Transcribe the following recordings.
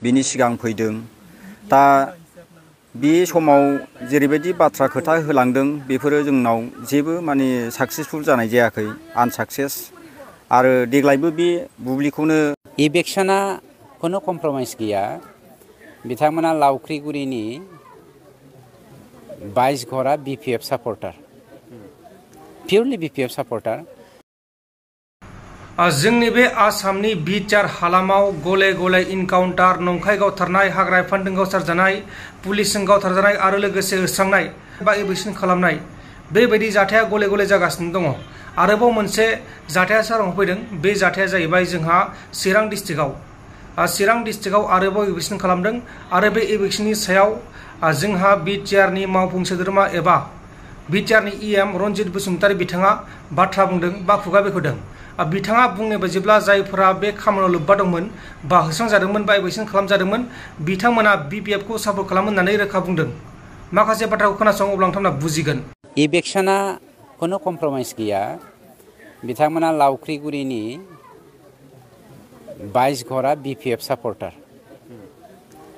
बिनि सिगां फैदों दा बे समाव जेरैबायदि बाथ्रा खोथा होलांदों बेफोरो जोंनाव जेबो माने साक्सेसफुल जानाय जायाखै आनसाक्सेस आरो देग्लायबो बे बुब्लिखौनो इलेक्शना खुनु कम्प्रमाइज गैया बिथांमोना लावख्रिगुरिनि 22 घरा BPF सापर्टार पियरलि BPF सापर्टार जोंनि बे आसामनि बिटिआर हालामाव गले गले इनकाउन्टार नंखाय गावथारनाय हाग्रा फानदों गावथारजानाय पुलिसजों गावथारजानाय आरो लोगोसे होस्रांनाय बा इभिक्सन खालामनाय बेबायदि जाथाया गले गले जागासिनो दङ आरोबाव मोनसे जाथाया साराव फैदों बे जाथाया जाहैबाय जोंहा चिरां डिस्ट्रिक्टआव आरोबाव इभिक्सन खालामदों आरो बे इभिक्सननि सायाव जोंहा बिटिआरनि मावफुं सोद्रोमा एबा बिटिआरनि EM रनजित बसुमतारी बिथाङा बाथ्रा बुंदों बा खुगा बेखेवदों बिथाङा बुंनाय बायदिब्ला जायफोरा बे खामानियाव लोब्बा दंमोन बा होस्रांजादोंमोन बा इभिक्सन खालामजादोंमोन बिथांमोना BPF खौ सापर्ट खालामो होननानै रोखा बुंदों माखासे बाथ्राखौ खोनासं अब्ला नोंथांमोना बुजिगोन इलेक्शना खुनु कम्प्रमाइज गैया बिथांमोना लावख्रिगुरिनि 22 घरा BPF सापर्टार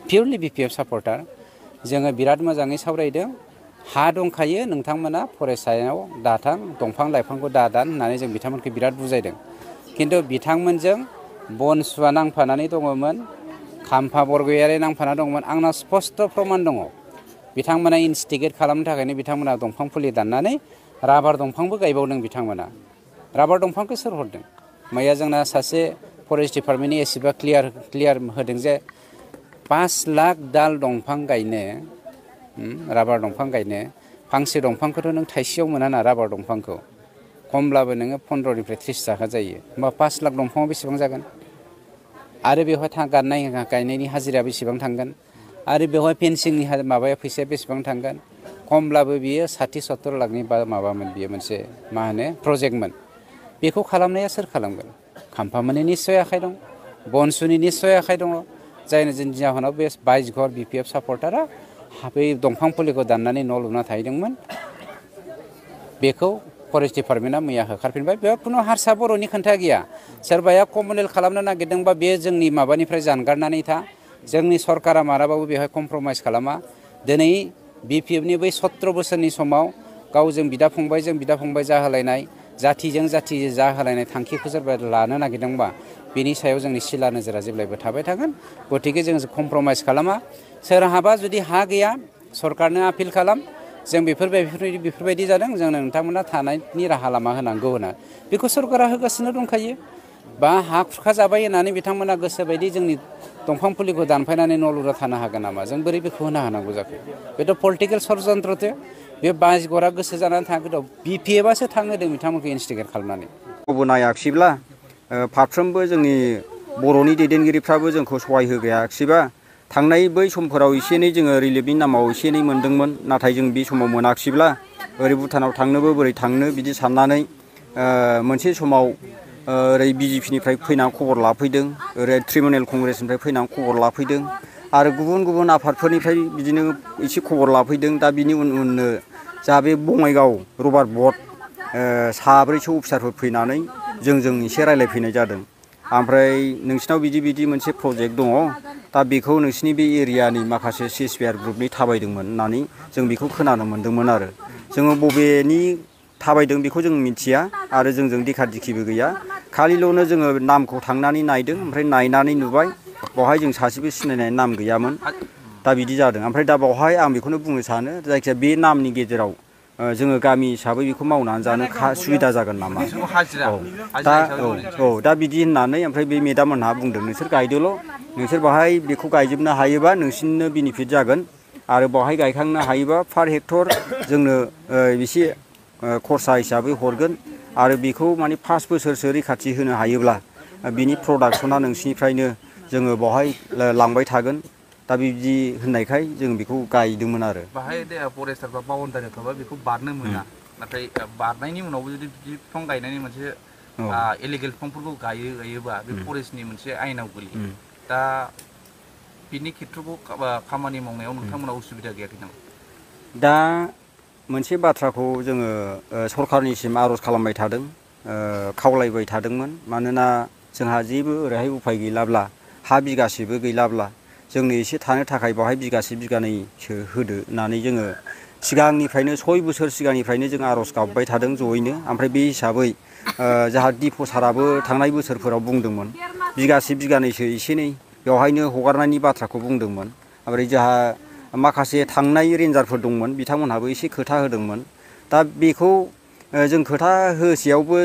पियरलि BPF सापर्टार जोङो बिराद मोजाङै सावरायदों हा दंखायो नोंथांमोना फरेस्टआव दाथां दंफां लाइफांखौ दादान होननानै जों बिथांमोनखौ बिराद बुजायदों किन्तु बिथांमोनजों बनसुवा नांफानानै दङमोन खाम्फा बरगयारि नांफाना दङमोन आंनाव स्पष्ट प्रमाण दङ बिथांमोना इनस्टिगेट खालामनो थाखायनो बिथांमोना दंफां फुलि दाननानै राबार दंफांबो गायबावदों बिथांमोना राबार दंफांखौ सोर हरदों मैया जोंना सासे फरेस्ट डिपार्टमेन्टनि एसेबा क्लियार होदों जे 5 लाख दाल दंफां गायनो राबार दंफां गायनो फांसे दंफांखौथ' नों थाइसेयाव मोना ना राबार दंफांखौ खमब्लाबो नोङो 15 निफ्राय 30 थाखा जायो होमबा 5 लाख दंफाङाव बेसेबां जागोन आरो बेवहाय गायनायनि हाजिरा बेसेबां थांगोन आरो बेवहाय फेन्सिंनि माबाया फैसाया बेसेबां थांगोन खमब्लाबो बियो 60-70 लाखनि माबामोन बियो मोनसे मा होनो प्रजेक्टमोन बेखौ खालामनाया सोर खालामगोन खाम्फामोननि निस्सय आखाइ दं बनसुनि निस्सय आखाइ दङ जायनि जाहोनाव बे 22 घर BPF सापर्टारा बे दंफां फुलिखौ दाननानै न' लुना थाहैदोंमोन बेखौ फरेस्ट डिपार्टमेन्टआ मैया होखारफिनबाय बेयाव खुनु हारसा बर'नि खोथा गैया सोरबाया कमनेल खालामनो नागिरदोंबा बे जोंनि माबानिफ्राय जानगारनानै था जोंनि सरकारा मालाबाबो बेवहाय कमप्रमाइज खालामा दिनै BPFनि बै 17 बोसोरनि समाव गावजों बिदा फंबाय जाहोलायनाय जाथिजों जाथि जाहोलायनाय थांखिखौ सोरबा लानो नागिरदोंबा बेनि सायाव जोंनि सिला नोजोरा जेब्लायबो थाबाय थागोन गतिके जों कमप्रमाइज खालामा सोरहाबा जुदि हा गैया सरकारनो आपिल खालाम जों बेफोरबायदि जादों जोंनो नोंथांमोना थानायनि राहा लामा होनांगौ होनना बेखौ सरकारा होगासिनो दंखायो बा हा खुरखा जाबाय होननानै बिथांमोना गोसोबायदि जोंनि दंफां फुलिखौ दानफायनानै न' लुना थानो हागोन नामा जों बोरै बेखौ होनो हानांगौ जाखो बेथ' पलिटिकेल षड़यन्त्रसो बे 22 घरा गोसो जानानै थाङाखैथ' BPFआसो थांहोदों बिथांमोनखौ इनस्टिगेट खालामनानै नायाखिसैब्ला फारफ्रोमबो जोंनि बर'नि दैदेनगिरिफ्राबो जोंखौ सहाय होगायाखिसैबा थांनाय बै समफोराव एसे एनै जोङो रिलिफनि नामाव एसे एनै मोनदोंमोन नाथाय जों बे समाव मोनाखिसैब्ला ओरै भुटानाव थांनोबो बोरै थांनो बिदि साननानै मोनसे समाव ओरै BJPनिफ्राय फैनानै खबर लाफैदों ओरै तृणमूल कंग्रेसनिफ्राय फैनानै खबर लाफैदों आरो गुबुन आफादफोरनिफ्राय बिदिनो एसे खबर लाफैदों दा बिनि उननो जा बे बङाइगाव रबार्ट बर्ड 7-8 अफिसारफोर फैनानै जोंजों एसे रायलायफैनाय जादों ओमफ्राय नोंसिनाव बिदि मोनसे प्रजेक्ट दङ दा बेखौ नोंसिनि बे एरियानि माखासे CSPR ग्रुपनि थाबायदोंमोन होननानै जों बेखौ खोनानो मोन्दोंमोन आरो जोङो बबेनि थाबायदों बेखौ जों मिथिया आरो जोंजों देखा दिखिबो गैया खालिल'नो जोङो नामखौ थांनानै नायदों ओमफ्राय नायनानै नुबाय बेवहाय जों सासेबो सिनायनाय नाम गैयामोन दा बिदि जादों ओमफ्राय दा बेवहाय आं बेखौनो बुंनो सानो जायखिजाया बे नामनि गेजेराव जोङो गामि हिसाबै बेखौ मावनानै जानो सुबिदा जागोन नामा दा बिदि होननानै ओमफ्राय बे मेदाममोनहा बुंदों नोंसोर गायदोल' नोंसोर बाहाय बेखौ गायजोबनो हायोबा नोंसिनिनो बेनिफिट जागोन आरो बाहाय गायखांनो हायोबा पार हेक्टर जोंनो एसे खरसा हिसाबै हरगोन आरो बेखौ माने 5 बोसोरसो रैखाथि होनो हायोब्ला बिनि प्रडाक्सना नोंसिनिफ्रायनो जोङो बाहाय लांबाय थागोन दा बिदि होननायखाय जों बेखौ गायदोंमोन आरो बाहाय फरेस्टार बा बाउन्डारि थाबा बेखौ बारनो मोना नाथाय बारनायनि उनावबो जुदि बिफां गायनायनि मोनसे इलिगेल बिफांफोरखौ गायोबा बे फरेस्टनि मोनसे आयेनाव गोलैयो दा बिनि खेत्रखौ खामानि मावनायाव नोंथांमोना उसुबिदा गैयाखै नामा दा मोनसे बाथ्राखौ जोङो सरकारनिसिम आर'ज खालामबाय थादों खावलायबाय थादोंमोन मानोना जोंहा जेबो ओरैहाय उफाय गैलाब्ला हा बिगासेबो गैलाब्ला जोंनो एसे थानो थाखाय बेवहाय बिगासे बिगानैसो होदो होननानै जोङो सिगांनिफ्रायनो 6 बोसोर सिगांनिफ्रायनो जों आर'ज गाबबाय थादों जयैनो। ओमफ्राय बे हिसाबै जोंहा डिपु साराबो थांनाय बोसोरफोराव बुंदोंमोन बिगासे बिगानैसो एसे एनै बेवहायनो हगारनायनि बाथ्राखौ बुंदोंमोन। ओमफ्राय जोंहा माखासे थांनाय रेन्जारफोर दंमोन बिथांमोनहाबो एसे खोथा होदोंमोन। दा बेखौ जों खोथा होसेयावबो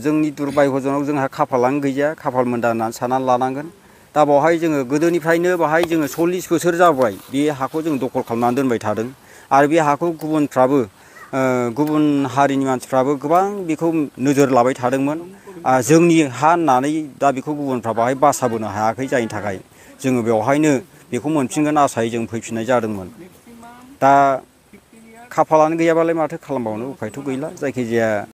जोंनि दुर्भाग्यजों जोंहा खाफालानो गैया, खाफाल मोनदा होननानै साननानै लानांगोन। दा बेवहाय जोङो गोदोनिफ्रायनो बाहाय जोङो 40 बोसोर जाबाय बे हाखौ जों दखल खालामनानै दोनबाय थादों। आरो बे हाखौ गुबुनफ्राबो गुबुन हारिनि मानसिफ्राबो गोबां बेखौ नोजोर लाबाय थादोंमोन। जोंनि हा होननानै दा बेखौ गुबुनफ्रा बाहाय बासाबोनो हायाखै, जायनि थाखाय जोङो बेवहायनो बेखौ मोनफिनगोन आसायै जों फैफिननाय जादोंमोन। दा खाफालानो गैयाबालाय माथो खालामबावनो, उफायथ' गैला। जायखिजाया